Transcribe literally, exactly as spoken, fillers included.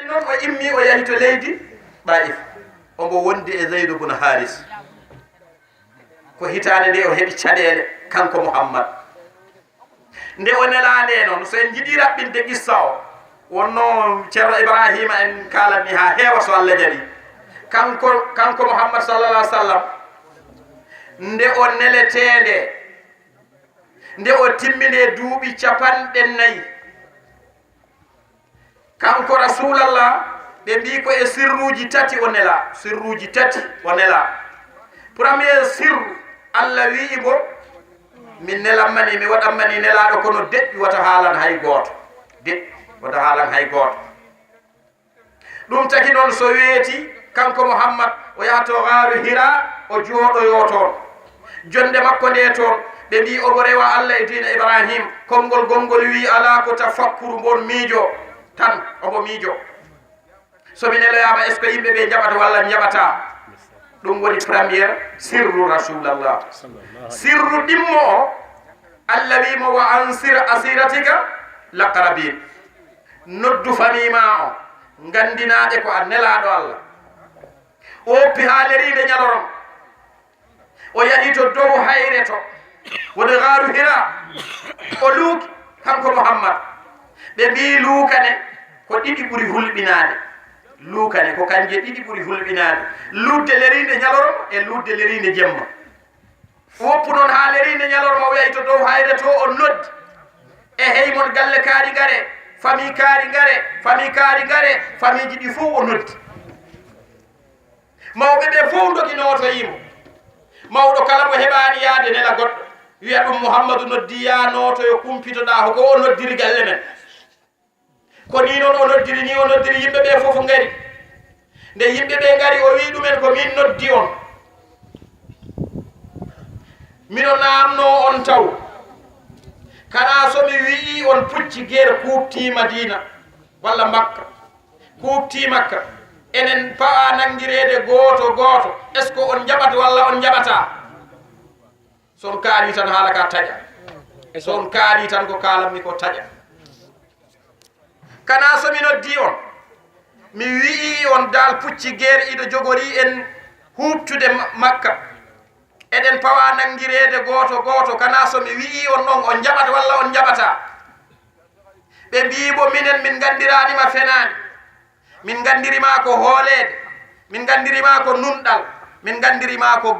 Noon o immi, o yahi to leydi Taif. Omo wondi e Zaydu bun Haris. Ko hitaande nde o heɓi caɗeele, kanko Muhammad. Nde o nelaa nde noon, so en njiɗii raɓɓinde qissa o, wonno Ceerno Ibrahima en kaalanni haa heewa, so Allah jaɓi. Kanko, kanko Muhammad sallallahu alaihi wasallam, nde o neletee nde, nde o timmini duuɓi capanɗe nayi, kanko Rasulallah, ɓe mbii ko e sirruuji tati o nelaa, sirruuji tati o nelaa. Premier sirru, Allah wii mo, "Min nelamma ni, mi waɗamma ni nelaaɗo, kono deƴƴu wata haalan hay gooto." Deƴƴu wata haalan hay gooto. Ɗum taki noon, so weeti, kanko Muhammad, o yaha to gaaru Hira, o jooɗoyoo toon. Jonnde makko nde toon, ɓe mbii omo rewa Allah e diina Ibrahim. Konngol gonngol wii alaa ko tafakkuru, mbon miijo tan, omo miijo. So mi neloyaama, est-ce que yimɓe ɓe njaɓata walla njaɓataa? Ɗum woni premier sirru Rasulallah. Sirru ɗimmo o, Allah wii mo, "Wa ansir asiratika laqrabin." Noddu famille ma o, nganndinaaɓe ko a nelaaɗo Allah. O woppi haa leriinde ñalorma. O yahi to dow hayre to, woni gaaru Hira. O luuki, kanko Muhammad. Ɓe mbii luukane ko ɗiɗi ɓuri hulɓinaade. Luukane ko kanje ɗiɗi ɓuri hulɓinaade. Luutde leriinde ñalorma e luutde leriinde jemma. Woppu noon haa leriinde ñalorma, o yahi to dow hayre to, o noddi. "Ehey mon galle kaari ngare, famille kaari ngare, famille kaari ngare." Famille ji ɗi fof o noddi. Mawɓe ɓe fof ndogi nootoyii mo. Mawɗo kala mo heɓaani yahde nela goɗɗo, wiya ɗum Muhammadu noddi, yaa nootoyo, kumpitoɗaa hoko o noddiri galle men. Ko nii noon o noddiri, nii o noddiri, yimɓe ɓe fof ngari. Nde yimɓe ɓe ngari, o wii ɗumen, "Ko min noddi on. Mino naamnoo on taw. Kanaa so mi wi'ii on pucci geer kuuɓtii Madiina walla Makka, kuuɓtii Makka, enen pawa nanngireede gooto gooto, est-ce que on njaɓat walla on njaɓataa?" So on kaalii tan, haala ka taƴa. So on kaalii tan, ko kaalammi ko taƴa. Kanaa so mi noddii on, mi wi'ii on daal pucci geer iɗo jogorii en huuɓtude Ma-, Makka. Eɗen pawa nanngireede gooto gooto. Kanaa so mi wi'ii on ɗon, on njaɓat walla on njaɓataa? Ɓe mbii mo, "Minen min nganndiraani ma fenaande. Min nganndiri ma ko hooleede. Min nganndiri ma ko nunɗal. Min nganndiri ma ko